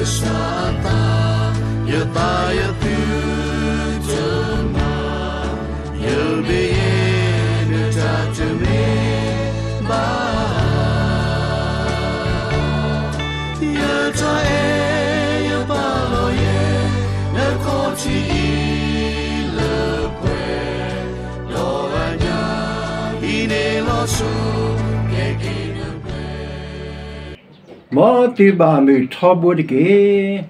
ကစၢ်အသး, ယသးယသုတမၤ, ယဘ့ယဲနတၢ်တမ့ၢ်ဘၣ် ယတၢ်အဲၣ်ယပာ်လီၤယဲ နခီၣ်ထံးအံၤလၢပှဲၤ, ဒီးအညၣ်ဟံးန့ၢ်လီၤဆူ ကဲက့ၤနပှဲၤ မ်သုဘၣ်မုာ်ထီဘိတက့ၢ်.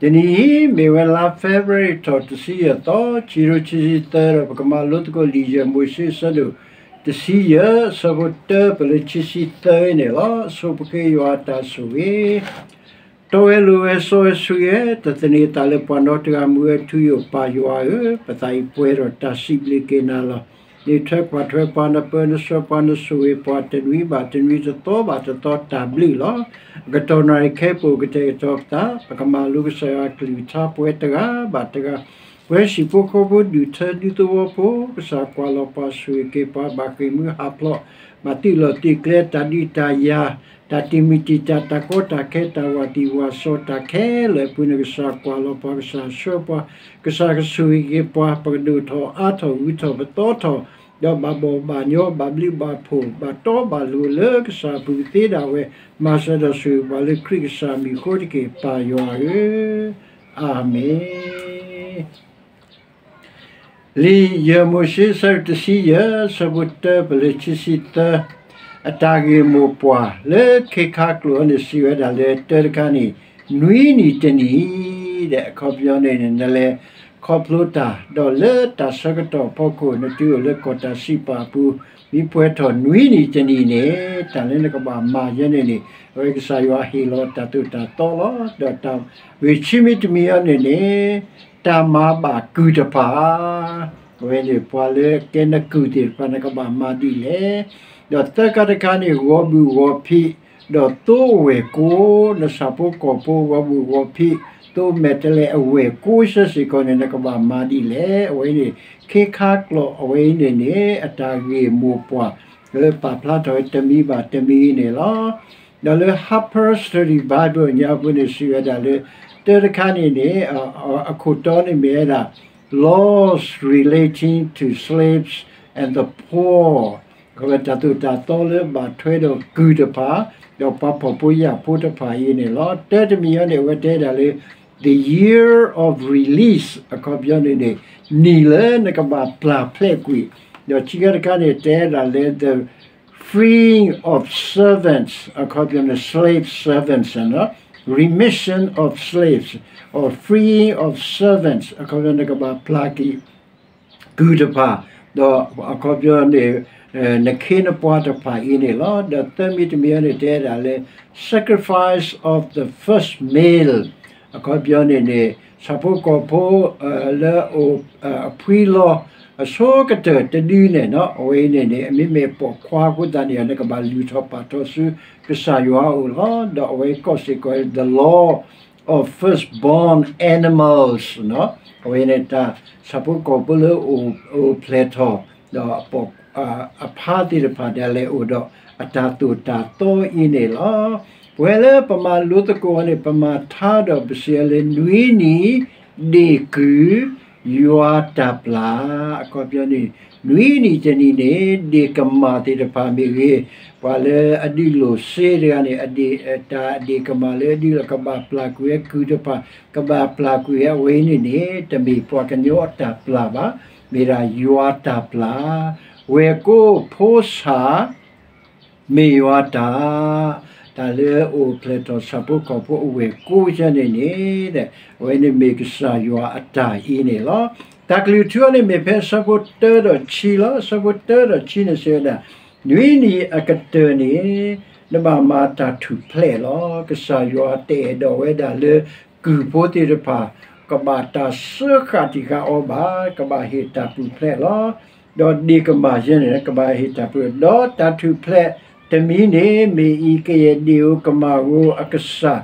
တနံၤအံၤ မ့ၢ်ဝဲလါ February ထီၣ်တဆံယဲၢ်သီ, ခံကထိခံဆံသၢ ဒီးပကမၤလိသကိးလံာ်ယဲၢ်မိၤၡ့အဆၢဒိၣ်တဆံယဲၢ် အဆၢဖိတၢပၢၢ်လၢခံဆံသၢန့ၣ်လီၤ. ဆိပဃ့ယွၤအတၢ်ဆိၣ်ဂ့ၤ တီဝဲလိၤဝဲစီဝဲဆှံဝဲ, တသန့ၤအသးလၢပှၤနီတဂၤ မုၢ်ဝဲထူယိာ် ပၢ်ယွၤဧၢ, ပသးအံၤပှဲၤဒီးတၢ်စံးဘျုးက့ၤနၤလီၤ. နအံးထွဲကွၢ်ထွဲပှၤ, နပၢနဆှၢပှၤ, နဆိၣ်ဂ့ၤပှၤ တနွံဘၣ်တနွံ တသီဘၣ်တသီ တၢ်ဘျုးလီၤ. အကတီၢ်နၣ်ရံၣ်ခဲအံၤပူၤကတဲာ်ကတီၤပသး, ပကမၤလိကစၢ်ယွၤအကလုၢ်ကထါပဝဲတဂၤဘၣ်တဂၤ, ပဝဲဟံၣ်ဖိဃီဖိ ဒူၣ်ထၢဒူသဝီဖိ, ကစၢ်ကွၢ်လီၤပှၤ ဆိၣ်ဂ့ၤက့ၤပှၤ ဘၣ်ဃ့ၢ်မှံဟးဖျိး, ဘၣ်သုးလီၢ်သုးကျဲ တၢ်ဒုးတၢ်ယၤ, တၢ်တံာ်မုၢ်တံာ်တာ် တၢ်ကီတၢ်ခဲ တၢ်ဝးတံၢ်ဝးစီၤ တၢ်ခဲလၢာ်အပူၤန့ၣ် ကစၢ်ကွၢ်လီၤပှၤ ကစၢ်ဆှၢပှၤ ကစၢ်ကဆိၣ်ဂ့ၤက့ၤပှၤ ပကဒိၣ်ထီၣ်အါထီၣ်ဂုၤထီၣ်ပသီထီၣ်, ဒီးဘၣ်ဘီၣ်ဘၣ်ညီ ဘၣ်ဘျုးဘၣ်ဖှိၣ် ဘၣ်တီဘၣ်လိၤလၢကစၢ်အပူၤကသ့ဒၣ်ဝဲ, မၤစၢၤဒီးဆိၣ်ဂ့ၤပှၤလၢခရံာ်ကစၢ်အမံၤအဃိတက့ၢ် ပၢ်ယွၤဧၢ, အၤမ့ၣ်. လံာ်ယဲၢ်မိၤၡ့ အဆၢဒိၣ်တဆံယဲၢ် အဆၢဖိတၢပၢၢ်လၢခံဆံသၢ, အတၢ်ဂ့ၢ်မိၢ်ပှၢ်လၢခ့ခါကျိာ်အံၤန့ၣ် စံးဝဲဒၣ်လၢ တၢတခါန့ၣ် နွံနံၤတနံၤ, ဒီးအခီပညီန့ၣ်န့ၣ် နလဲၤခီဖျိတၢ် ဒီးလၢတၢ်ဆၢကတီၢ်အဖီခိၣ် နတုၤအိၣ်လၢကီၢ်တၢ်စံးပာ်အပူၤ မ့ၢ်ပှဲၤထီၣ်နွံနံၤတနံၤန့ၣ် တၢ်လၢနကဘၣ်မၤယဲန့ၣ်န့ၣ် အဝဲကစၢ်ယွၤဟ့ၣ်လီၤတၢ်သိၣ်တၢ်သီလီၤ. ဒီးတၢ်ဂ့ၢ်ခံမံၤတမံၤအံၤန့ၣ်န့ၣ် တၢ်မၤဘၣ်ကုၢ်တဖၣ်, အဝဲန့ၣ် ပှၤလၢကဲနကုၢ်သ့ၣ်တဖၣ် နကဘၣ်မၤဒ်လဲၣ်. ဒီးသၢခါတခါန့ၣ် ဂီၤဘုၣ်ဂီၤဖံး ဒီးသိအဝဲၢ်ကိ နဆၣ်ဖိကီၢ်ဖိ ဂီၤဘုၣ်ဂီၤဖံး သိမဲာ်တဲးလဲးအဝဲၢ်ကိစၢ်စ့ၢ်ကီးန့ၣ် နကဘၣ်မၤဒ်လဲၣ်. အဝဲအံၤန့ၣ် ခ့ခါကျိာ်အဝဲအံၤန့ၣ်န့ၣ် အတၢ်ဂ့ၢ်မိၢ်ပှၢ် လၢပာ်ဖျါထီၣ်ဝဲတမံၤဘၣ်တမံၤအံၤန့ၣ်လီၤ. ဒီးလၢ Harper Study Bible ညါပူၤန့ၣ် စံးဝဲဒၣ်လၢ တၢတခါန့ၣ်န့ၣ် အခိၣ်တီန့ၣ်မ့ၢ်ဝဲဒၣ် laws relating to slaves and the poor, ခီဖျိတၢ်သိၣ်တၢ်သီလၢဘၣ်ထွဲဒီးကုၢ်တဖၣ် ဒီးပှၤဖှီၣ်ဖိယာ်ဖိတဖၣ်အံၤန့ၣ်လီၤ. တၢတမံၤအံၤန့ၣ် အဝဲတဲဒၣ်လၢ the year of release, အခီပညီန့ၣ်န့ၣ် နံၣ်လၢနကဘၣ်ပျၢ်ဖျဲးကွံာ်, ဒီးခံခါတခါန့ၣ် တဲဒၣ်လၢ the freeing of servants, အခီပညီန့ၣ် slave servants, remission of slaves, or freeing of servants, အခီပညီနကဘၣ်ပျၢ်က့ၤ ကုၢ်တဖၣ်, ဒီးအခီပညီန့ၣ် နခ့နပှၤတဖၣ်အံၤန့ၣ်လီၤ. ဒီးသၢမံၤတမံၤအံၤန့ၣ် တဲဒၣ်လၢ sacrifice of the first male, အခီပညီန့ၣ်န့ၣ် ဆၣ်ဖိကီၢ်ဖိ လၢအအိၣ်အဖှံလီၤ အဆိကတၢၢ်တဒုန့ၣ် အဝဲအံၤန့ၣ်န့ၣ် အမ့မ့ၢ်ပိာ်ခွါအဃိသတးန့ၣ် နကဘၣ်လုၢ်ထီၣ်ပာ်ထီၣ်ဆူကစၢ်ယွၤအအိၣ်လီၤ. ဒီးအဝဲကိးစ့ၢ်ကီး the law of firstborn animals, အဝဲန့ၣ်တၢ်ဆၣ်ဖိကီၢ်ဖိလၢအိၣ်ဖျဲၣ်ထီၣ် ဒီး အဖါသ့ၣ်တဖၣ်ဒၣ်လဲာ်အိၣ်ဒီးအတၢ်သိၣ်တၢ်သီအံၤန့ၣ်လီၤ. ပဝဲလၢပမၤလိသကိးအီၤန့ၣ် ပမၤထါဒီးပစံးအီၤလၢ နွံနံၤ ဒ့ၣ်ကုၢ် ယွၤတၢ်ပျၢ်, အခီပညီန့ၣ် နွံနံၤတနံၤန့ၣ် ဒ့ၣ်ကမၢ်သ့ၣ်တဖၣ်မ့ၢ်ဂ့ၤ, ပှၤလၢအဒုးလိၣ်စ့တဂၤန့ၣ် အဒ့ၣ်တၢ်အဒ့ၣ်ကမၢ်လၢအဒုးလီၤကဘၣ်ပျၢ်ကွံာ်ဝဲကုၢ်တဖၣ်, ကဘၣ်ပျၢ်ကွံာ်ဝဲအဝဲအံၤန့ၣ်န့ၣ် တမ့ၢ်ပှၤကညီအတၢ်ပျၢ်ဘၣ်, မ့ၢ်ဒၣ်ယွၤတၢ်ပျၢ်, ဝဲၢ်ကိဖိဆၣ် မ့ၢ်ယွၤတၢ်, တၢ်လၢအအိၣ်ဖျဲၣ်ထီၣ်ဆၣ်ဖိကီၢ်ဖိအဝဲၢ်ကိစၢ်န့ၣ်န့ၣ်, အဝဲန့ၣ်မ့ၢ်ကစၢ်ယွၤအတၢ်အံၤန့ၣ်လီၤ. တၢ်ကလုၢ်ထူအီၤန့ၣ်မ့ၢ်ဖဲအဆၢဖိတၢဒီးခံလီၤ. အဆၢဖိတၢဒီးခံန့ၣ်စံးဝဲဒၣ်, နွံနံၤအကတၢၢ်န့ၣ် နဘၣ်မၤတၢ်ထူၣ်ဖျဲးလီၤ. ကစၢ်ယွၤတအဲၣ်ဒိးဝဲဒၣ်လၢ ကုၢ်ဖိသ့ၣ်တဖၣ် ကဘၣ်တၢ်စၢဃာ်တံၢ်ဃာ်အီၤဘၣ်, ကဘၣ်ဟ့ၣ်တၢ်ပူၤဖျဲးလီၤ. ဒီးဒ့ၣ်ကမၢ်ယဲန့ၣ် ကဘၣ်ဟ့ၣ်တၢ်ပူၤ, ဒီးတၢ်ထူၣ်ဖျဲးတမံၤန့ၣ် မ့ၢ်အံၤကယဲၢ်ဒ့ၣ်ဧိၤကမၢ်ဧိၤအကစၢ်,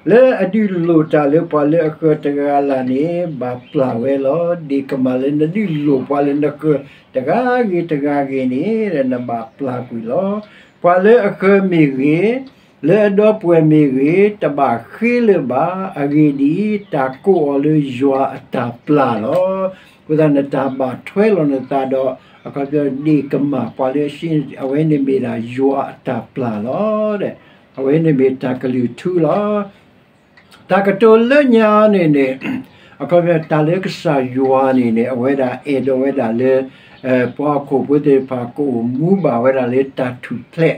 လၢအဒုးလိၣ်တၢ်လၢပှၤလၢအဃၢၤတဂၤလၢ်န့ၣ် ဘၣ်ပျၢ်ဝဲလီၤ. ဒ့ၣ်ကမၢ်လၢနဒုးလိၣ်ပှၤလၢနဃၢၤတဂၤဂ့ၤတဂၤဂ့ၤန့ၣ် နဘၣ်ပျၢ်ကွံာ်လီၤ. ပှၤလၢအဃၢၤမ့ၢ်ဂ့ၤ လၢအဒီပုၢ်ဝဲၢ်မ့ၢ်ဂ့ၤ, တဘၣ်ဃ့လၢၤဘၣ်. အဂ့ၢ်ဒ်အံၤ, တၢ်ကိးအီၤလၢယွၤအတၢ်ပျၢ်လီၤ. အဃိသတး နတၢ်ဘၣ်ထွဲလီၤနသးဒီး အခီပညီ ဒ့ၣ်ကမၢ်ပှၤလၢအဆံးန့ၣ် အဝဲန့ၣ်မ့ၢ်ဒၣ်ယွၤအတၢ်ပျၢ်လီၤ. အဝဲန့ၣ်မ့ၢ်တၢ်ကလုၢ်ထူလီၤ. တၢ်ကတိၤလၢညါန့ၣ်န့ၣ် အခီပညီ တၢ်လၢကစၢ်ယွၤန့ၣ်န့ၣ် အဝဲဒၣ်အဲၣ်ဒိးဝဲဒၣ်လၢ ပှၤဟီၣ်ခိၣ်ဖိသ့ၣ်တဖၣ်ကအိၣ်မူဘၣ်ဝဲဒၣ်လၢတၢ်ထူၣ်ဖျဲး,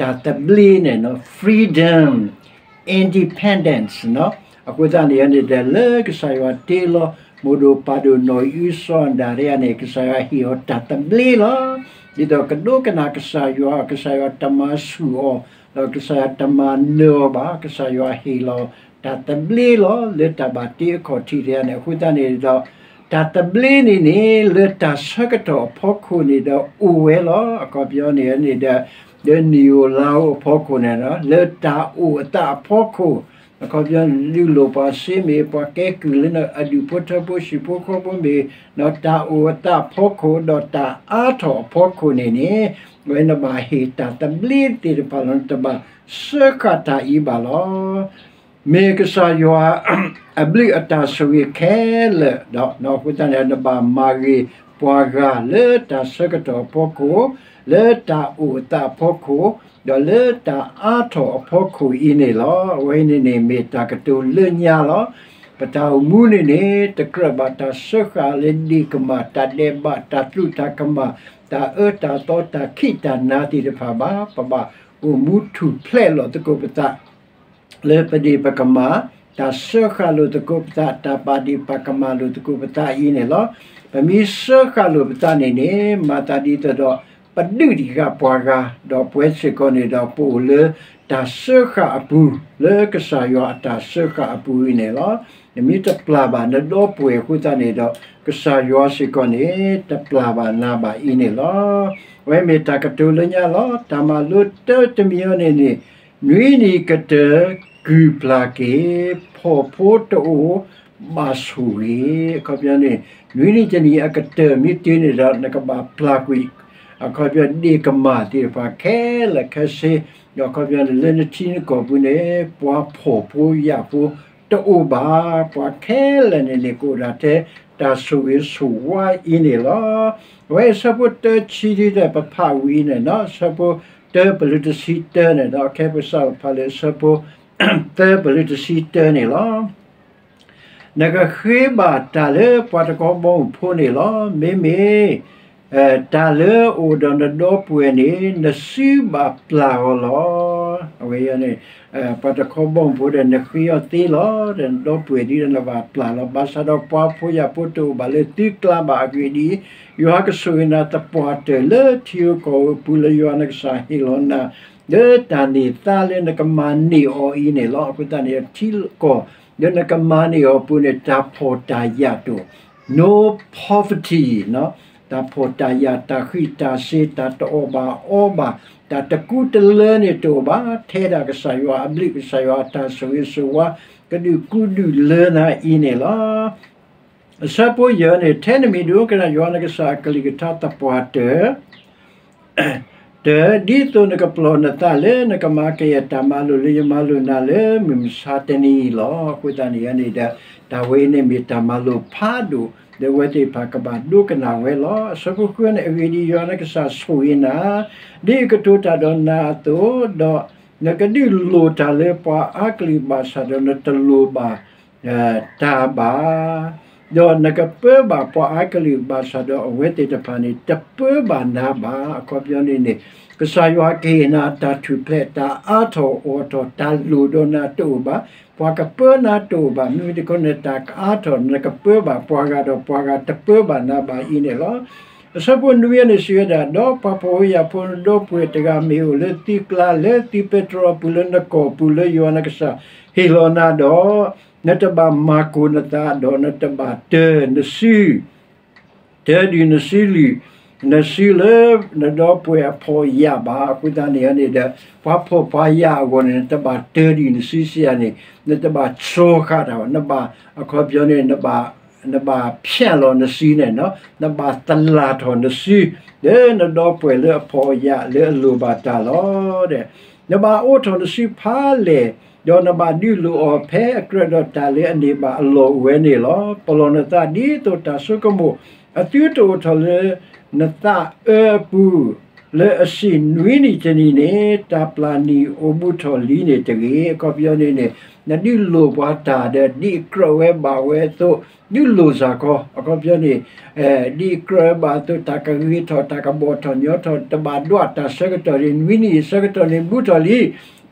တၢ်သဘျ့န့ၣ် freedom, independence အဃိသတးန့ၣ်န့ၣ်ဒီး လၢကစၢ်ယွၤတ့လီၤ မိၢ်ဒိၣ်ပၢ်ဒိၣ်နီၢ်အံၣ်အုစီၤအၤဒၣ်တဂၤန့ၣ် ကစၢ်ယွၤဟ့ၣ်အီၤတၢ်သဘျ့လီၤ. ဒ်သိးကဒိကနၣ်ကစၢ်ယွၤ, ကစၢ်ယွၤတမၤဆူၣ်အီၤ, ဒီးကစၢ်ယွၤတမၤနၢၤအီၤဘၣ်. ကစၢ်ယွၤဟ့ၣ်လီၤတၢ်သဘျ့လီၤ လၢတၢ်ဘၣ်တ့အခီၣ်ထံးတဂၤန့ၣ်. အဃိသတးန့ၣ်ဒီး တၢ်သဘျ့န့ၣ်န့ၣ် လၢတၢ်ဆၢကတီၢ်အဖီခိၣ်န့ၣ်ဒီးအိၣ်ဝဲလီၤ. အခီပညီန့ၣ်န့ၣ်ဒီး လၢနံၣ်ဧိၤလါဧိၤအဖီခိၣ်န့ၣ်ဒီး လၢတၢ်အိၣ်အသးအဖီခိၣ်, အခီပညီ ဒုးလိၣ်ပှၤစ့မ့ၢ် ပှၤကဲကုၢ်လၢအဒူၣ်ဖိထၢဖိဟံၣ်ဖိဃီဖိမ့ၢ် တၢ်အိၣ်အသးအဖီခိၣ် ဒီးတၢ်အါထီၣ်အဖီခိၣ်န့ၣ်န့ၣ် ဝဲနဘၣ်ဟ့ၣ်တၢ်သဘျ့သ့ၣ်တဖၣ်လီၤ. နတဘၣ်စၢဃာ်တၢ်အံၤဘၣ်လီၤ. မ့ၢ်ကစၢ်ယွၤ အဘျုးအတၢ်ဆိၣ်ဂ့ၤခဲလၢာ်ဒီး အဃိသတးန့ၣ် နဘၣ်မၤဂ့ၤပှၤဂၤလၢတၢ်ဆၢကတီၢ်အဖီခိၣ်, လၢတၢ်အိၣ်အသးအဖီခိၣ်, ဒီးလၢတၢ်အါထီၣ်အဖီခိၣ်အံၤန့ၣ်လီၤ. အဝဲန့ၣ်န့ၣ်မ့ၢ်တၢ်ကတိၤလၢညါလီၤ. ပတၢ်အိၣ်မူန့ၣ်န့ၣ် တကြၢးဘၣ်တၢ်စၢဃာ်လၢဒ့ၣ်ကမၢ်, တၢ်ဒဲးဘး, တၢ်သူၣ်တၢ်ကမၣ်, တၢ်အၢတၢ်သီ, တၢ်ခံးတၢ်နၤသ့ၣ်တဖၣ်ဘၣ်. ပဘၣ်အိၣ်မူထူၣ်ဖျဲးလိာ်သကိးပသး လၢပဒ့ၣ်ပကမၢ်, တၢ်စၢဃာ်လိာ်သကိးပသး, တၢ်ပာ်ဒ့ၣ်ပာ်ကမၣ်လိာ်သကိးပသးအံၤန့ၣ်လီၤ. ပမ့ၢ်စၢဃာ်လိာ်ပသးန့ၣ်န့ၣ် မၤသးဒ်သိးဒီး ပဒုးတံၢ်ဃာ်ပှၤဂၤ, ဒီးပဝဲစ့ၢ်ကီးန့ၣ်ဒီး ပအိၣ်လၢတၢ်စၢဃာ်အပူၤ, လၢကစၢ်ယွၤအတၢ်စၢဃာ်အပူၤအံၤန့ၣ်လီၤ. နမ့ၢ်တပျၢ်ဘၣ်နဒီပုၢ်ဝဲၢ်အဃိသတးန့ၣ်ဒီး ကစၢ်ယွၤစ့ၢ်ကီးန့ၣ် တပျၢ်ဘၣ်နၤဘၣ်အံၤန့ၣ်လီၤ. အဝဲမ့ၢ်တၢ်ကတိၤလၢညါလီၤ. တၢ်မၤလိတၢတမံၤအံၤန့ၣ်န့ၣ် နွံနံၤကတၢၢ် ကုၢ်ပျၢ်က့ၤ, ဖှီၣ်ဖိတအိၣ်, ဘၣ်ဆိၣ်ဂ့ၤ. အခီပညီန့ၣ် နွံနံၤတနံၤအကတၢၢ်မ့ၢ်တုၤန့ၣ်ဒီး နကဘၣ်ပျၢ်ကွံာ် အခီပညီဒ့ၣ်ကမၢ်သ့ၣ်တဖၣ်ခဲလၢာ်ခဲဆ့, ဒီးအခီပညီန့ၣ် လၢနထံနကီၢ်ပူၤန့ၣ် ပှၤဖှီၣ်ဖိယာ်ဖိတအိၣ်ဘၣ်, ပှၤခဲလၢာ်န့ၣ်န့ၣ် ကအိၣ်ဒၣ်ထဲတၢ်ဆိၣ်ဂ့ၤဆိၣ်ဝါအံၤန့ၣ်လီၤ. အဝဲအဆၢဖိတၢဆံဒ်ဒီး ပဖးဝံၤန့ၣ်ဒီး အဆၢဖိတၢပလုၢ်တဆံတၢန့ၣ်ဒီး ခဲပစးဖးလၢအဆၢဖိ သၢပလုၢ်တဆံတၢန့ၣ်လီၤ. နကဃ့ဘၣ်တၢ်လၢပှၤတခီဘီမုၢ်ဖိန့ၣ်လီၤ. မ့မ့ၢ် တၢ်လၢအအိၣ်ဒီးနဒီပုၢ်ဝဲၢ်န့ၣ် နစုဘၣ်ပျၢ်အီၤလီၤ. အဝဲန့ၣ် ပှၤတခီဘီမုၢ်ဖိဒီး နဃ့အီၤသ့လီၤ. ဒီးနဒီပုၢ်ဝဲၢ်ဒ်ဒီး နဘၣ်ပျၢ်လီၤ. ဘၣ်ဆၣ်ဒီးပှၤဖှီၣ်ဖိယာ်ဖိတအိၣ်ဘၣ်လၢသုကျါဘၣ်. အဂ့ၢ်ဒ်အံၤ, ယွၤကဆိၣ်ဂ့ၤနၤသပှၢ်တၢၢ်လၢထံဧိၤကီၢ်ဧိၤအပူၤ လၢယွၤနကစၢ်ဟ့ၣ်လီၤနၤ လၢတၢ်န့ၢ်သါလၢနကမၤန့ၢ်အီၤအံၤန့ၣ်လီၤ. အဃိသတးန့ၣ် ထံကီၢ်လၢနကမၤန့ၢ်အီၤအပူၤန့ၣ် တၢ်ဖှီၣ်တၢ်ယာ်တအိၣ်, no poverty, တၢ်ဖှီၣ်တၢ်ယာ်, တၢ်ဃံးတၢ်စ့, တၢ်တအီၣ်ဘၣ်အီဘၣ်, တၢ်တကူတလၢန့ၣ်တအိၣ်ဘၣ်. ထဲဒၣ်ကစၢ်ယွၤအဘျုး, ကစၢ်ယွၤအတၢ်ဆိၣ်ဂ့ၤဆိၣ်ဝါ ကဒုးကူဒုးလၢနၤအံၤန့ၣ်လီၤ. အဆၢဖိယဲၢ်န့ၣ်, ထဲနမ့ၢ်ဒိကနၣ်ယွၤနကစၢ်အကလုၢ်ကထါသပှၢ်တၢၢ် တၢ်, ဒ်သိးနကပလီၢ်နသးလၢနကမၤကယဲၢ်တၢ်မၤလိာ်လၢယမၤလိာ်နၤလၢမုၢ်မဆါတနံၤအံၤလီၤ. အဃိသတးန့ၣ်န့ၣ်ဒီး တၢ်ဝဲအံၤန့ၣ်မ့ၢ်တၢ်မၤလိာ်ဖးဒိၣ် လၢအဝဲသ့ၣ်တဖၣ်ကဘၣ်ဒိကနၣ်ဝဲလီၤ. အဆၢဖိဃုန့ၣ်, အဂ့ၢ်ဒ်အံၤ, ယွၤနကစၢ်ဆိၣ်ဂ့ၤနၤ ဒ်အကတိၤတၢ်ဒီးနၤအသိး, ဒီးနကဒုးလိၣ်တၢ်လၢပှၤအါကလုာ်ဘၣ်ဆၣ်ဒီးနတလိၣ်ဘၣ် တၢ်ဘၣ်, ဒီးနကပၢဘၣ်ပှၤအါကလုာ်ဘၣ်ဆၣ်ဒီးအဝဲသ့ၣ်တဖၣ်န့ၣ် တပၢဘၣ်နၤဘၣ်. အခီပညီန့ၣ်န့ၣ် ကစၢ်ယွၤကဟ့ၣ်နၤတၢ်ထူၣ်ဖျဲး, တၢ်အါထီၣ်အီထီၣ်, တၢ်လိၣ်ဒီးနၤတအိၣ်ဘၣ်, ပှၤကပၢနၤတအိၣ်ဘၣ်. မ့မ့ၢ်တခီန့ၣ် တၢ်ကအါထီၣ် နကပၢဘၣ်ပှၤဂၤဒီးပှၤဂၤတပၢဘၣ်နၤဘၣ်အံၤန့ၣ်လီၤ. အဆၢဖိနွံန့ၣ်စံးဝဲဒၣ်, ဒီးပှၤဖှီၣ်ဖိယာ်ဖိနဒီပုၢ်ဝဲၢ်တဂၤမ့ၢ်အိၣ်လၢသုကျါ လၢသုပဲတြီအပူၤ လၢနကီၢ်ပူၤ လၢယွၤနကစၢ်ဟ့ၣ်လီၤနၤဒီး, နတဘၣ်မၤကိၢ်နသး ဒီးနတဘၣ်တၢနစု တၢဒုၣ်နစုလုၢ် နစုလၢနဒီပုၢ်ဝဲၢ်အဖှီၣ်အယာ်ဘၣ်. အဃိသတးန့ၣ်န့ၣ်ဒီး ပှၤဖှီၣ်ပှၤယာ်အဂီၢ်န့ၣ် နတဘၣ်တၢဒုၣ်နစုစံးယၤန့ၣ် နတဘၣ်စှီၤဃာ်တၢ်ဘၣ်. နဘၣ် အခီပညီန့ၣ် နဘၣ် နဘၣ်ဖျဲးလီၤနစုန့ၣ်, နဘၣ်သလၢ်ထီၣ်နစု လၢနဒီပုၢ်ဝဲၢ်လၢအဖှီၣ်အယာ်လၢအလိၣ်ဘၣ်တၢ်လီၤ. နဘၣ်အိးထီၣ်နစုဖးလဲၢ်, ဒီးနဘၣ်ဒုးလိၣ်အီၤဖဲအကြၢးဒီးတၢ်လၢအန့ၢ်ဘၣ်အလီၢ်အိၣ်ဝဲန့ၣ်လီၤ. ပလီၢ်နသးဒ်သိးတၢ်ဆိကမိၣ်အသုတအိၣ်ထီၣ်လၢနသးအၢအပူၤ လၢအဆံးနွံနံၣ်တနံၣ်န့ၣ် တၢ်ပျၢ်နံၣ်အိၣ်ဘူးထီၣ်လံန့ၣ်တဂ့ၤ. အခီပညီန့ၣ်န့ၣ် နဒုးလိၣ်ပှၤတၢ်ဒီး ဒ်အကြၢးဝဲဘၣ်ဝဲအသိး ဒုးလိၣ်စ့ၢ်ကီး အခီပညီန့ၣ် ဒ်အကြၢးဝဲဘၣ်အသိး တၢ်ကဂ့ၤထီၣ် တၢ်ကဘီၣ်ထီၣ်ညီထီၣ် တဘၣ်ဒွးတၢ်ဆၢကတီၢ်န့ၣ် နွံနံၣ်အဆၢကတီၢ်န့ၣ် ဘူးထီၣ်လံ.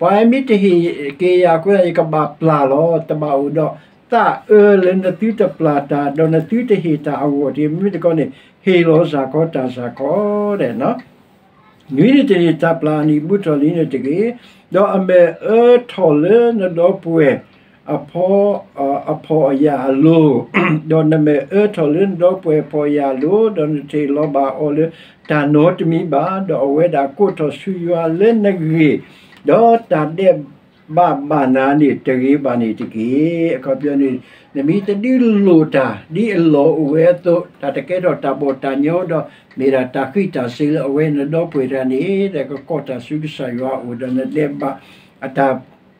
ပှၤမ့ၢ်တဟ့ၣ်က့ၤယၤအဃိ ယကဘၣ်ပျၢ်လီၤ. တဘၣ်အိၣ်ဒီးသးအၢလၢနသုတပျၢ်တၢ် ဒီးနသုတဟ့ၣ်တၢ်အဂီၢ်တဂ့ၤ. မ့မ့ၢ်တခီန့ၣ် ဟ့ၣ်လီၤစ့ၢ်ကီးတၢ်စ့ၢ်ကီး နွံနံၣ်တနံၣ် တၢ်ပျၢ်နံၣ်ဘူးထီၣ်လံန့ၣ်တဂ့ၤ. ဒီးအမဲာ်အၢထီၣ်လၢနဒီပုၢ်ဝဲၢ်အဖီ အဖီၣ်အယာ်အလိၤ, ဒီးနမဲာ်အၢထီၣ်လၢနဒီပုၢ်ဝဲၢ်အဖီၣ်အယာ်အလိၤ, ဒီးနတဟ့ၣ်လီၤဘၣ်အီၤလၢတၢ်နီတမံၤဘၣ်, ဒီးအဝဲဒၣ်ကိးထီၣ်ဆူယွၤလၢနဂ့ၢ်, ဒီးတၢ်ဒဲးဘးဘၣ်နၤန့ၣ်တဂ့ၤဘၣ်န့ၣ်တက့ၢ်. အခီပညီန့ၣ် နမ့ၢ်တဒုးလိၣ်တၢ်ဒ်အလီၢ်အိၣ်ဝဲအသိး, တၢ်တကဲထီၣ်တၢ်ဘီၣ်တၢ်ညီဒီး မ့ၢ်ဒၣ်တၢ်ဃံးတၢ်စ့ၤလၢအဝဲနဒီပုၢ်ဝဲၢ်တဂၤန့ၣ် ဒီးကကိးတၢ်ဆူကစၢ်ယွၤအအိၣ်ဒီးနဒဲးဘး အတၢ်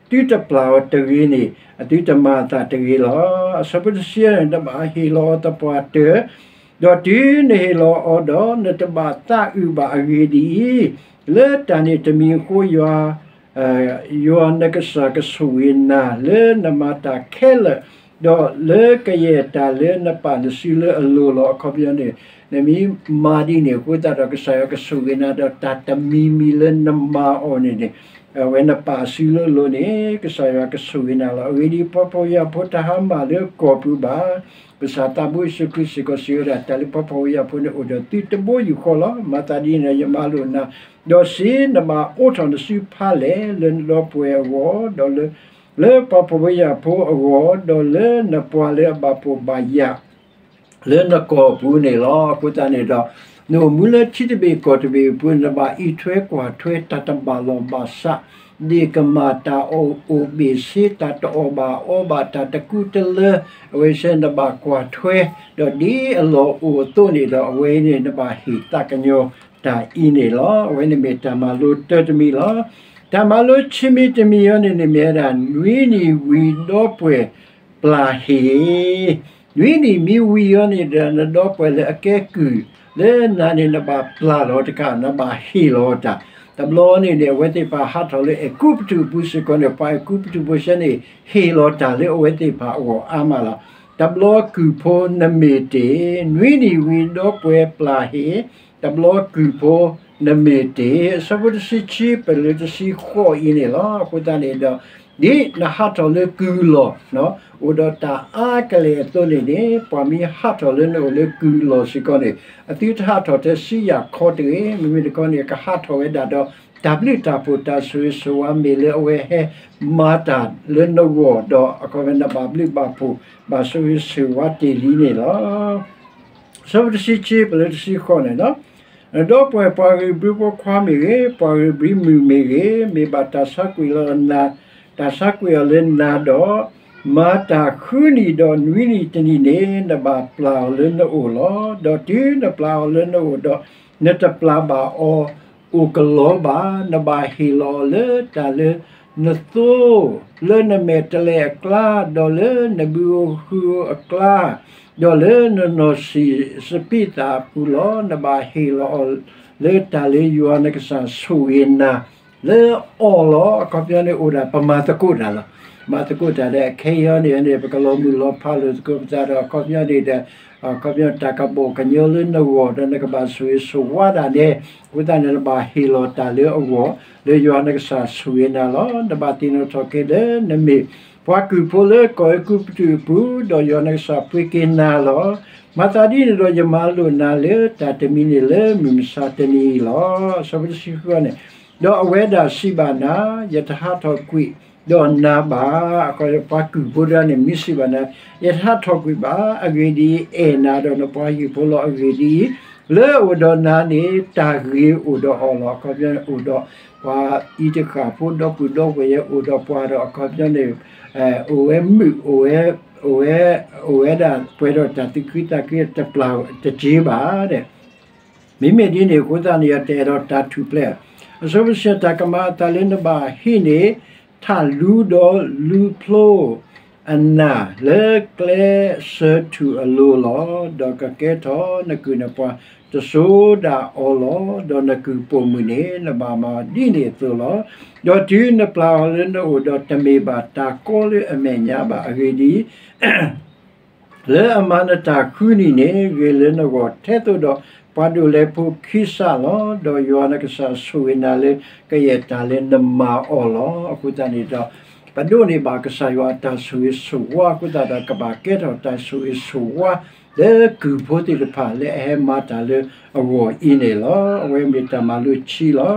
သုတပျၢ်အီၤတဂ့ၤန့ၣ် အသုတမၤအသးတဂ့ၤလီၤ. အဆၢဖိတဆံန့ၣ် နဘၣ်ဟ့ၣ်လီၤအီၤသပှၢ်တၢၢ်, ဒီးတုၤနဟ့ၣ်လီၤအီၤဒီး နတဘၣ်သးအုးဘၣ်. အဂ့ၢ်ဒ်အံၤ, လၢတၢ်န့ၣ်တမံၤအဃိ ယွၤ ယွၤနကစၢ်ကဆိၣ်ဂ့ၤနၤ လၢနမၤတၢ်ခဲလၢာ်, ဒီးလၢကယဲၢ်တၢ်လၢနပာ်နစုလၢအလိၤလီၤ. အခီပညီန့ၣ် နမ့ၢ်မၤဒ်န့ၣ်အဃိသတးဒီး ကစၢ်ယွၤကဆိၣ်ဂ့ၤနၤ ဒီးတၢ်တမံၤမံၤလၢနမၤအီၤန့ၣ်န့ၣ် အဝဲနပာ်အစုလၢအလိၤန့ၣ် ကစၢ်ယွၤကဆိၣ်ဂ့ၤနၤလီၤ. အဂ့ၢ်ဒ်အံၤ, ပှၤဖှီၣ်ဖိယာ်ဖိတဟါမၢ်လၢကီၢ်ပူၤဘၣ်. ကစၢ်သးဘိယ့ၣ်ၡူးခရံာ်စ့ၢ်ကီးစံးဝဲဒၣ်, တၢ်လၢပှၤဖှီၣ်ဖိယာ်ဖိန့ၣ် အိၣ်ဒီးသုတဘိယူၢ်ဃီလီၤ. မၤသးဒ်န့ၣ်ဒီး ယမၤလိာ်နၤ, ဒီးစ့ နဘၣ်အိးထီၣ်နစုဖးလဲၢ် လၢနဒီပုၢ်ဝဲၢ်အဂီၢ်, ဒီးလၢ လၢပှၤဖှီၣ်ဖိယာ်ဖိအဂီၢ်, ဒီးလၢနပှၤလၢအဘၣ်ဖှီၣ်ဘၣ်ယာ် လၢနကီၢ်ပူၤန့ၣ်လီၤ. အဃိသတးန့ၣ်ဒီး နအိၣ်မူလၢထံတဘ့ၣ်ကီၢ်တဘ့ၣ်အပူၤ နဘၣ်အံးထွဲကွၢ်ထွဲတၢ်တဘၣ်လီၢ်ဘၣ်စး, ဒ့ၣ်ကမၢ် တၢ်အီၣ်အိၣ်ဘ့ၣ်ဆ့, တၢ်တအီၣ်ဘၣ်အီဘၣ်, တၢ်တကူတလၢ, အဝဲစ့ၢ်နဘၣ်ကွၢ်ထွဲ, ဒီးဒ်အလီၢ်အိၣ်အသိးန့ၣ်ဒီး အဝဲန့ၣ်နဘၣ်ဟ့ၣ်သးကညီၤတၢ်အံၤန့ၣ်လီၤ. အဝဲန့ၣ်မ့ၢ်တၢ်မၤလိတၢတမံၤလီၤ. တၢ်မၤလိခံမံၤတမံၤအံၤန့ၣ်န့ၣ် မ့ၢ်ဝဲဒၣ် နွံနံၣ်ဝံၤဒီပုၢ်ဝဲၢ် ပျၢ်ဟ့ၣ်, နွံနံၣ်မ့ၢ်ဝံၤအံၤန့ၣ်ဒီး နဒီပုၢ်ဝဲၢ်လၢအကဲကုၢ်လၢနၤန့ၣ် နဘၣ်ပျၢ်လီၤတကး, နဘၣ်ဟ့ၣ်လီၤတၢ်. တဘျီန့ၣ်န့ၣ် အဝဲသ့ၣ်တဖၣ်ဟးထီၣ်လၢအဲၤကူပတူးအပူၤစ့ၢ်ကီးန့ၣ် ပှၤအဲၤကူပတူးဖိစ့ၢ်န့ၣ် ဟ့ၣ်လီၤတၢ်လၢအဝဲသ့ၣ်တဖၣ်အဂီၢ်အါမးလီၤ. တဘျီကုၢ်ဖိနမ့ၢ်တ့ၢ်, နွံနံၣ်ဝံၤဒီပုၢ်ဝဲၢ်ပျၢ်ဟ့ၣ်, တဘျီကုၢ်ဖိနမ့ၢ်တ့ၢ်, အဆၢဖိတဆံခံပလၢတဆံဃိးအံၤန့ၣ်လီၤ. အဃိသတးန့ၣ်ဒီး ဒ်နဟးထီၣ်လၢကုၢ်လီၢ် အိၣ်ဒီးတၢ်အါကလဲာ်အသိးန့ၣ်န့ၣ် ပှၤမ့ၢ်ဟးထီၣ်လၢနအိၣ်လၢကုၢ်လီၢ်စ့ၢ်ကီးန့ၣ် အသုတဟးထီၣ်ထဲဆူယၣ်ခီတဂ့ၤ. မ့မ့ၢ်တခီန့ၣ် ကဟးထီၣ်ဝဲဒၣ်ဒီး တၢ်ဘျုးတၢ်ဖှိၣ်တၢ်ဆိၣ်ဂ့ၤဆိၣ်ဝါမ့ၢ်လၢအဝဲဟဲမၤတၢ်လၢနဂီၢ်ဒီး အခီပညီနဘၣ်ဘျုးဘၣ်ဖှိၣ် ဘၣ်ဆိၣ်ဂ့ၤဆိၣ်ဝါတ့ၢ်လံန့ၣ်လီၤ. ဆၢဖိတဆံခံပလၢတဆံဃိးန့ၣ်လီၤ. နဒီပုၢ်ဝဲၢ်ပှၤဂ့ၤဘျုးဖိခွါမ့ၢ်ဂ့ၤ, ပှၤဂ့ၤဘျုးမုၣ်မ့ၢ်ဂ့ၤ, မ့ၢ်ဘၣ်တၢ်ဆါကွံာ်လီၤနၤ, တၢ်ဆါကွံာ်အီၤလၢနၤဒီး, မၤတၢ်ဃုနံၣ်ဒီးနွံနံၣ်တနံၣ်န့ၣ် နဘၣ်ပျၢ်အီၤလၢနအိၣ်လီၤ. ဒီးတုၤနပျၢ်အီၤလၢနအိၣ်ဒီး, နတပျၢ်ဘၣ်အီၤ အိၣ်ကလီဘၣ်, နဘၣ်ဟ့ၣ်လီၤအီၤလၢတၢ်လၢနသိ, လၢနမဲာ်တဲးလဲးအကျါ, ဒီးလၢနဘုဧိၤဟုဧိၤအကျါ, ဒီးလၢနနီၢ်ဆံးစပံးသၣ်အပူၤလီၤ. နဘၣ်ဟ့ၣ်လီၤအီၤလၢတၢ်လၢယွၤနကစၢ်ဆိၣ်ဂ့ၤနၤ လၢအီၤလီၤ. အခီပညီန့ၣ်အိၣ်ဒၣ်ပမၤသကိးတၢ်လီၤ. မၤသကိးတၢ်ဒီး ခဲအံၤန့ၣ်န့ၣ် ပကလီၤမုၢ်လီၤဖးလိာ်သကိးပသးဒီး အခီပညီန့ၣ်ဒီး အခီပညီတၢ်ကဘီၣ်ကညီလၢနဂီၢ် ဒီးနကဘၣ်ဆိၣ်ဂ့ၤဆိၣ်ဝါဒၣ်နဲ, အဃိသတးန့ၣ် နဘၣ်ဟ့ၣ်လီၤတၢ်လၢအဂီၢ် လၢယွၤနကစၢ်ဆိၣ်ဂ့ၤနၤလီၤ. နဘၣ်သ့ၣ်နီၣ်ထီၣ်က့ၤလၢနမ့ၢ် ပှၤကုၢ်ဖိလၢကီၢ်အဲၤကူပတူးအပူၤ, ဒီးယွၤနကစၢ်ပှ့ၤက့ၤနၤလီၤ. မၤသးဒ်န့ၣ်ဒီး ယမၤလိာ်နၤလၢတၢ်တမံၤန့ၣ်လၢမုၢ်မဆါတနံၤအံၤလီၤ. အဆၢဖိတဆံဃုန့ၣ်, ဒီးအဝဲဒၣ်စံးဘၣ်နၤ, ယတဟးထီၣ်ကွံာ်ဒီးနၤဘၣ်. အခီပညီ ပှၤကုၢ်ဖိတဂၤန့ၣ် မ့ၢ်စံးဘၣ်နၤ, ယတဟးထီၣ်ကွံာ်ဘၣ်. အဂ့ၢ်ဒ်အံၤ, အဲၣ်နၤဒီးနပှၤဟံၣ်ဖိလီၤ. အဂ့ၢ်ဒ်အံၤ, လၢအအိၣ်ဒီးနၤန့ၣ် တၢ်ဂ့ၤအိၣ်ဒီးအီၤလီၤ. အခီပညီန့ၣ် အိၣ်ဒီးပှၤအံၤတဃၣ်ဖိ ဒီပုၢ်ဒီဝဲၢ် အိၣ်ဒီးပှၤဒီး အခီပညီန့ၣ် အိၣ်ဝဲမုာ် အိၣ်ဝဲ အိၣ်ဝဲ အိၣ်ဝဲဒၣ်ပှဲၤဒီးတၢ်သူၣ်ခုသးခု တပျၢ်တက့ၤဘၣ်ဒီး မ့မ့ၢ်ဒ်န့ၣ်အဃိသတးန့ၣ် ယတအဲၣ်ဒိးတၢ်ထူၣ်ဖျဲး အဆၢဖိတဆံ တၢ်ကမၤအသးလၢနဘၣ်ဟံးန့ၢ် ထးလူဒီးလူဖျိ အနၢ်လၢကျဲစၢၤထူၣ်အလိၤလီၤ. ဒီးကကဲထီၣ်နကုၢ်နပှၤတစိၤဒၣ်အီၤလီၤ. ဒီးနကုၢ်ပိာ်မုၣ်န့ၣ် နဘၣ်မၤဒ်န့ၣ်အသိးလီၤ. ဒီးတုၤနပျၢ်အီၤလၢနအိၣ်ဒီး တမ့ၢ်ဘၣ်တၢ်ကီလၢအမဲာ်ညါဘၣ်. အဂ့ၢ်ဒ်အံၤ, လၢအမၤနတၢ်ဃုနံၤန့ၣ် ဂ့ၤလၢနဂီၢ်ထဲသိးဒီး ပှၤဒိးလဲဖိခံစးလီၤ. ဒီးယွၤနကစၢ်ဆိၣ်ဂ့ၤနၤလၢကယဲၢ်တၢ်လၢနမၤအီၤလီၤ. အဃိသတးန့ၣ်ဒီး ပဒိးန့ၢ်ဘၣ်ကစၢ်ယွၤအတၢ်ဆိၣ်ဂ့ၤဆိၣ်ဝါအဃိသတးဒီး ကဘၣ်ကဲထီၣ်တၢ်ဆိၣ်ဂ့ၤဆိၣ်ဝါ လၢကုၢ်ဖိသ့ၣ်တဖၣ်လၢအဟဲမၤတၢ်လၢအဂီၢ်အံၤန့ၣ်လီၤ. အဝဲမ့ၢ်တၢ်မၤလိခံလီၤ.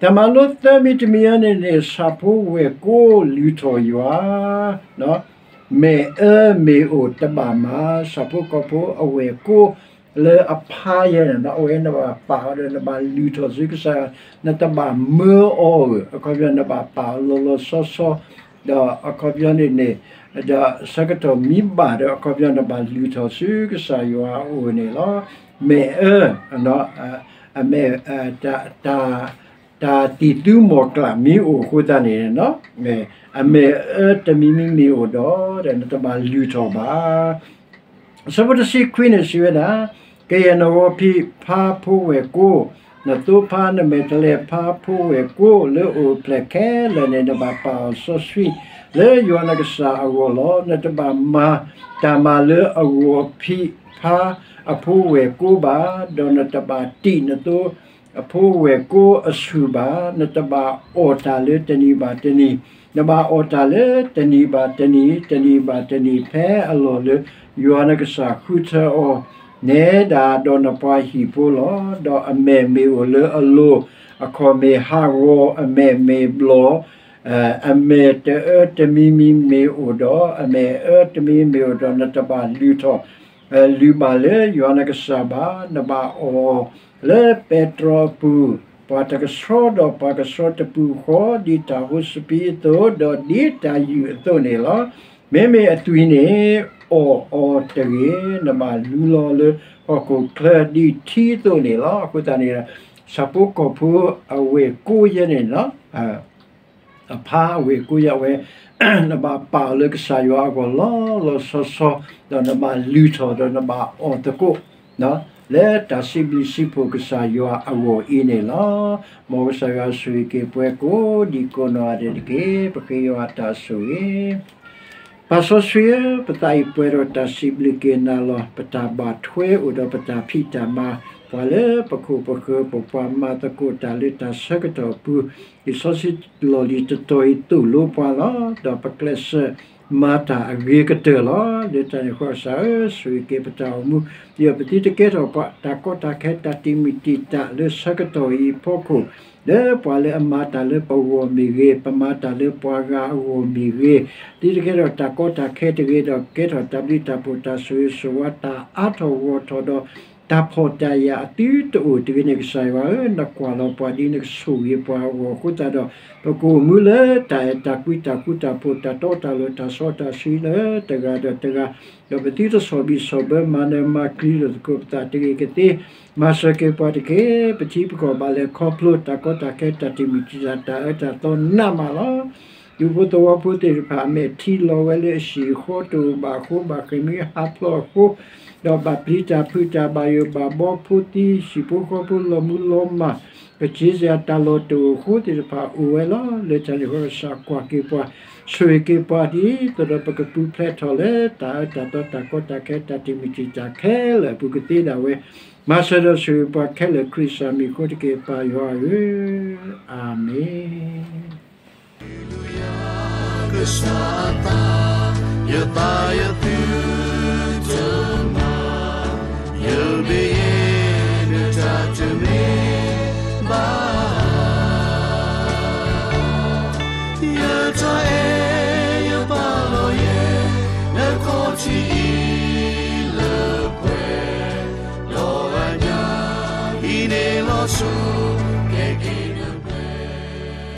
တၢ်မၤလိသၢမံၤတမံၤအံၤန့ၣ်န့ၣ် ဆၣ်ဖိဝဲၢ်ကိလုၢ်ထီၣ်ယွၤ မ့ၢ်အၢမ့ၢ်အိၣ်တဘၣ်မၤ, ဆၣ်ဖိကီၢ်ဖိအဝဲၢ်ကိလၢအဖးယဲန့ၣ် အဝဲနဘၣ်ပာ်အီၤဒီး နဘၣ်လုၢ်ထီၣ်ဆူကစၢ်ယွၤ, နတဘၣ်မၢအီၤဧၢ, အခီပညီနဘၣ်ပာ်အီၤလီၤလီၤဆီဆီ, ဒီးအခီပညီန့ၣ်န့ၣ်, ဒီးဆၢကတီၢ်မံဘၣ်ဒီး အခီပညီနဘၣ်လုၢ်ထီၣ်ဆူကစၢ်ယွၤအအိၣ်န့ၣ်လီၤ. မ့ၢ်အၢ, အမ့ၢ်, တၢ် တၢ်တံၢ်သူမီၢ်ကျၢ်မ့ၢ်အိၣ်အဃိသတးန့ၣ်, အမ့ၢ်အၢတမံၤမံၤမ့ၢ်အိၣ်ဒီး နတဘၣ်လုၢ်ထီၣ်ဘၣ်. အဆၢဖိတဆံခွံန့ၣ်စံးဝဲဒၣ်, ကယဲၢ်နဂီၤဖံးဖါဖိဝဲၢ်ကိ, နသိဖါနမဲာ်တဲၤလဲၤဖါဖိဝဲၢ်ကိလၢအိၣ်ဖျဲၣ်ခဲလၢာ်န့ၣ် နဘၣ်ပာ်အီၤစီဆှံလၢယွၤနကစၢ်အဂီၢ်လီၤ. နတဘၣ်မၤတၢ်မၤလၢအဂီၤဖံးဖါအဖိဝဲၢ်ကိဘၣ်, ဒီးနတဘၣ်တံာ်နသိ အဖိဝဲၢ်ကိအဆူၣ်ဘၣ်, နတဘၣ်အီၣ်တၢ်လၢတနံၤဘၣ်တနံၤ, နဘၣ်အီၣ်တၢ်လၢတနံၤဘၣ်တနံၤ, တနံၤဘၣ်တနံၤ ဖဲအလီၢ်လၢယွၤနကစၢ်ဃုထၢအီၤ, နဲဒၣ်ဒီးနပှၤဟံၣ်ဖိလီၤ. ဒီးအမဲာ်မ့ၢ်အိၣ်လၢအလိၤ, အခီၣ်မ့ၢ်ဟးဂီၤ, အမဲာ်မ့ၢ်ဘျီၣ်, အမဲာ်တအၢတမံၤမံၤမ့ၢ်အိၣ်ဒီး, အမဲာ်အၢတမံၤမ့ၢ်အိၣ်ဒီး နတဘၣ်လုၢ်ထီၣ် လုၢ်ဘၣ်လၢယွၤနကစၢ်ဘၣ်, နဘၣ်အီၣ်လၢပဲတြီအပူၤ, ပှၤတကဆှီဒီးပှၤကဆှီတပူၤဃီ, ဒ်တၢ်ဟိစပံးအသိး, ဒီးဒ်တၢ်ယုၢ်အသိးန့ၣ်လီၤ. မ့မ့ၢ်အသွံၣ်န့ၣ် အီၣ်အီၤတဂ့ၤ, နဘၣ်လူလီၤလၢဟီၣ်ခိၣ်ချၢဒ်ထံအသိးန့ၣ်လီၤ. အဃိသတးန့ၣ်, ဆၣ်ဖိကီၢ်ဖိအဝဲၢ်ကိယဲန့ၣ်လီၤ. အဖါအဝဲၢ်ကိယဲဝဲ, နဘၣ်ပာ်အီၤလၢကစၢ်ယွၤအဂီၢ်လီၤလီၤဆီဆီ, ဒီးနဘၣ်လုၢ်ထီၣ်ဒီးနဘၣ်အီၣ်သကိး, လၢတၢ်စံးဘျုးစံးဖှိၣ်ကစၢ်ယွၤအဂီၢ်အံၤန့ၣ်လီၤ. မ်ကစၢ်ယွၤဆိၣ်ဂ့ၤက့ၤပှၤကိးဒံးကိးနီၢ်ဂၤဒဲးတက့ၢ်. ပဃ့ယွၤအတၢ်ဆိၣ်ဂ့ၤ ပၢ်စီဆှံဧၢ, ပသးအံၤပှဲၤဒီးတၢ်စံးဘျုးက့ၤနၤလီၤ. ပတၢ်ဘၣ်ထွဲအိၣ်ဒီးပတၢ်ဖံးတၢ်မၤ, ပှၤလၢပခိၣ်ပဃၢၤ ပပှၤမၤသကိးတၢ်လၢတၢ်ဆၢကတီၢ်အပူၤ, လံာ်စီဆှံလီၢ်လံၤတတီၤအံၤသိၣ်လိပှၤလီၤ. ဒီးပကျဲးစၢးမၤတၢ်အဂ့ၤကတၢၢ်လီၤ. လၢတၢ်န့ၣ်အဃိကစၢ်ဧၢ, ဆိၣ်ဂ့ၤက့ၤပတၢ်အိၣ်မူ, ဒီးပသုတကဲထီၣ်ပှၤတၢ်ကီတၢ်ခဲတၢ်တံာ်မုၢ်တံာ်တာ်လၢဆၢကတီၢ်အံၤအဖီခိၣ် လၢပှၤလၢအမၤတၢ်လၢပဂီၢ်မ့ၢ်ဂ့ၤ, ပမၤတၢ်လၢပှၤဂၤအဂီၢ်မ့ၢ်ဂ့ၤ, သုတကဲထီၣ်တၢ်ကီတၢ်ခဲတဂ့ၤဒီး ကဲထီၣ်တၢ်ဘျုးတၢ်ဖှိၣ်တၢ်ဆိၣ်ဂ့ၤဆိၣ်ဝါတၢ်အါထီၣ်ဂီၢ်ထီၣ်ဒီး တၢ်ဖှီၣ်တၢ်ယာ်အသုတအိၣ်တဂ့ၤန့ၣ် ကစၢ်ယွၤဧၢ, နကွၢ်လီၤပှၤဒ်နကဆိၣ်ဂ့ၤပှၤအဂီၢ်အဃိသတးဒီး ပကအိၣ်မူလၢတၢ်အဲၣ်တၢ်ကွံတၢ်ဃူတၢ်ဖိး တၢ်တီတၢ်လိၤ တၢ်စီတၢ်ဆှံလၢတဂၤဒီးတဂၤ, ဒီးပသုတဆီၣ်ဘံၣ်ဆီၣ်ဘၢမၤနၢၤမၤကျံလိာ်သကိးပသးတဂ့ၤကသ့, မၤစၢၤက့ၤပှၤတက့ၢ်. ပထံပကီၢ်ဘၣ်လဲၤခီဖျိတၢ်ကီတၢ်ခဲတၢ်တံာ်မုၢ်တံာ်တာ်တၢ်အၢတၢ်သီနးမးလီၤ. ဒူဖိသဝီဖိသ့ၣ်တဖၣ်အမဲာ်ထံလီၤဝဲလၢအဟံၣ်အဃီတအိၣ်ဘၣ်အဃိ ဘၣ်ဃ့ၢ်မှံဟးဖျိးအဃိ, ဒီးဘၣ်ပျံၤတၢ်ဖုးတၢ်ဘၣ်ယိၣ်ဘၣ်ဘီဖိသံ ဟံၣ်ဖိဃီဖိလီၤမူလီၤမၢ်, ပစံးစရာတၢ်လီၢ်တအိၣ်အဃိသ့ၣ်တဖၣ်အိၣ်ဝဲလီၤ. လၢတၢ်န့ၣ်အဃိကစၢ်ကွၢ်က့ၤပှၤ, ဆိၣ်ဂ့ၤက့ၤပှၤဒ်သိးဒီးပကပူၤဖျဲးထီၣ်လၢတၢ်အၢတၢ်သီတၢ်ကီတၢ်ခဲ တၢ်တံာ်မုၢ်တံာ်တာ်ခဲလၢာ်အပူၤကသ့ဒၣ်ဝဲ, မၤစၢၤဒီးဆိၣ်ဂ့ၤပှၤခဲလၢာ်ခရံာ်စၢ်မံၤအဃိတက့ၢ် ပၢ်ယွၤဧၢ, အၤမ့ၣ်.